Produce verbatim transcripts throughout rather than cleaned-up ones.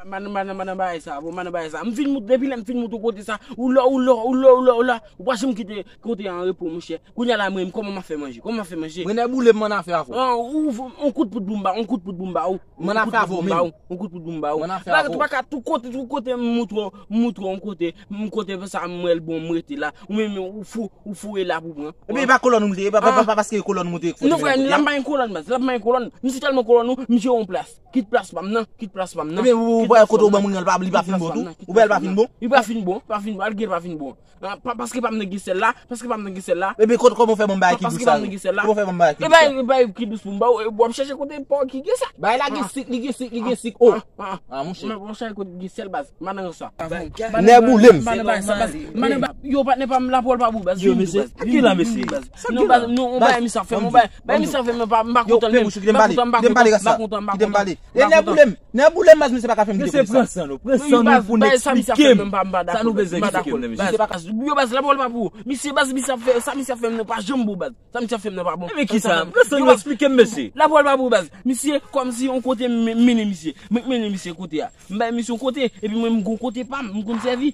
M pa nan, m pa nan, m pa nan bagay sa, bro, m pa nan bagay sa. M fin moute, depi lè m fin moute kote sa, ou la, ou la, ou la, ou la, ou la, ou pa janm kite kote a an repo, monchè. Kounye a la, mwen, kòman m ap fè manje? Kòman m ap fè manje? Mwen, nèg boule m, m ann afè avè w. An, ou, ou, on kout poud pou m ba, on kout poud pou m ba ou. M ann afè avè w menm. On kout poud pou m ba ou. M ann afè avè w. Tout bagay, tout kote, tout kote, m moutre w, m moutre w on kote, m kote sa, m wè l bon, m rete la. Ou menm, ou fou, ou foure la pou pran. Epi, e pa kolòn ou te ye, pa, pa, pa, pa paske kolòn ou te ye. Non, frè, la m pa gen kolòn, baz, la m pa gen kolòn. Misye tèlman kolòn ou, misye on plas. Kit plas pa m nan, kit plas pa m nan. Ebyen, ou, ou, ou, kote ou ban moun nan, li pa, li pa fin bon tou? Ou wè l pa fin bon? Li pa fin bon, pa fin bon, al gen pa fin bon. Ah, pa, paske pa m nan gen sèl la, paske pa m nan gen sèl la. Ebyen, kote, kòman w fè ban m bagay ki dous la? Paske pa m nan gen sèl la. Kòman w fè ban m bagay ki dous la? Ebyen, bagay ki dous pou m ba w, w ap chèche kote pa w ki gen sa. Bagay la gen sik, li gen sik, li gen sik. Oh. Ah, monchè. Mwen, mwen chèche kote gen sèl, baz. M pa nan sa. Nèboule m. M pa nan bagay sa, baz. M pa nan ba-, yo, patnè pa m, lapwòl pa pou, baz. Yo, mesye, ki la, mesye? Non, baz, non, on bagay misye ap fè, on bagay, bagay misye ap fè, m pa, m pa kontan l menm. M pa kontan, m pa kontan, m pa kontan, m pa kontan, m pa kontan. E nèboule m. Nèboule m, baz, misye pa ka fè m deprese. Mesye, pran san nou, pran san nou pou n eksplike m. Sa nou bezwen eksplike m nan, mesye. Yo, baz, lapwòl pa pou. Misye, baz, misye ap fè, sa misye ap fè m nan pa janm bon, baz. Sa misye ap fè m nan pa bon. Ebyen, kisa? Pran san nou, eksplike m, mesye. Lapwòl pa pou, baz. Misye, kòmsi on kote m mennen misye. Mwen k mennen misye kote a. M bay misye on kote, epi mwen, m gon kote pa m, m konn sèvi.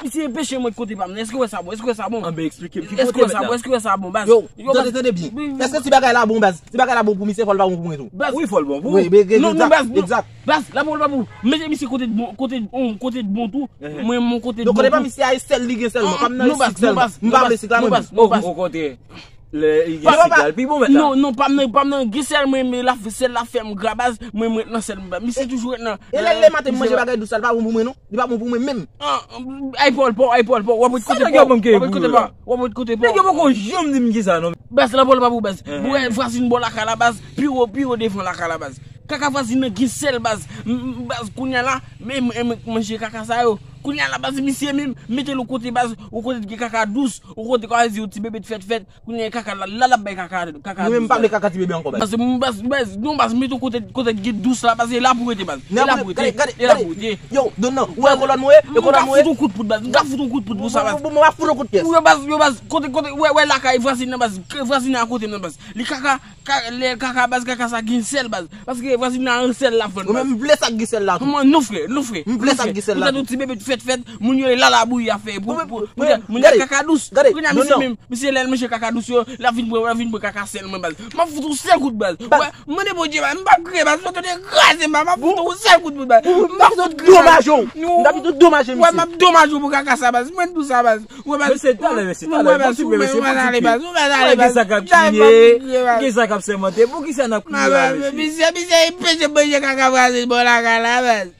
Misye enpeche mwen kote pa m nan. Èske w wè sa bon? Èske w wè sa bon? Anben, eksplike m. Èske w wè sa bon? Èske w wè sa bon, baz? Yo, tande, tande byen. Èske si bagay la bon, baz? Si bagay la bon pou misye, fò l pa bon pou mwen tou? Wi, fò l bon pou ou. Non, non, baz, non. Baz, lapwòl pa pou. Mete misye kote bon, kote bon, kote bon tou. Mwen, mwen kote bon tou. Donk, kote pa misye a, e sèl li gen sèlman. Pa m nan sik sèlman. M pa vle sik la, mwen. Okontrè. Lè li gen sik la, li pi bon mèt la. Non, non, pa m nan, pa m nan gen sèl mwen, men la, sèl la fè m gra, baz, mwen, mwen ret nan sèl mwen, baz. Misye toujou ret nan. E lè, lè maten m manje bagay dous la, li pa bon pou mwen, non? Li pa bon pou mwen menm. Ay, Paul, Paul, ay, Paul, Paul, w ap ret kote Paul, w ap ret kote Paul, w ap ret kote Paul. Nèg yo poko janm di m kisa, non. Baz, lapwòl pa pou, baz. Ou wè vwazin bò lakay la, baz, pi wo, pi wo devan lakay la, baz. Kaka vwazin nan gen sèl, baz. M, m, baz, kounye a la, men, men, men manje kaka sa yo. Kounye a la, baz, misye menm, mete l yon kote, baz, yon kote ki gen kaka dous, yon kote, kòmsi yon ti bebe t fèt fèt. Kounye a kaka la, la, l ap bay kaka, kaka dous. Mwen menm, m pa vle kaka ti bebe ankò, baz. Baz, m, baz, baz, non, baz, mete yon kote, kote ki gen dous la, baz, e la pou rete, baz. E la pou rete, e la pou rete. Yo, Don, non, ou wè kolòn mwen ye? E kolòn mwen ye? M ka fout yon kout poud, baz, m ka fout yon kout poud pou sa, baz. Bon, bon, m ap fout yon kout pyès. Yo, baz, yo, baz, kote, kote, wè, wè lakay vwazin nan, baz, vwazin nan akote m nan, baz. Li kaka, Ka-, lè kaka, baz, kaka sa gen sèl, baz. Paske vwazin nan an sèl l ap vann, baz. Ou menm vle sa k gen sèl la tou. Mwen, non, frè, non, frè. M vle sa k gen sèl la tou. Poutèt yon ti bebe t fèt fèt, moun yo e lalabouyi ap fè pou, pou, poutèt moun yo kaka dous. Kounye a misye menm, misye lè l manje kaka dous yo, l ap vin pran, l ap vin pran kaka sèl mwen, baz. M ap fout yon sèl kout, baz. Wè, mande Bondye, baz, m p ap kriye, baz, fò tande kraze m, baz, m ap fout yon sèl kout, baz. M ap fout kriye, baz. Domaje w. M t ap tou domaje misye. Wè, m ap domaje w pou kaka sa, baz. Mwen di w sa, baz. Wè, baz. Mesye, talè, mesye, talè. Bon, ti pe, mesye, bon, ti pe. Wè, gen sa k ap kriye, gen sa k ap sèmante. Poukisa n ap kriye la, mesye? Misye, misye, misye, enpeche manje kaka vwazin bò lakay la, baz.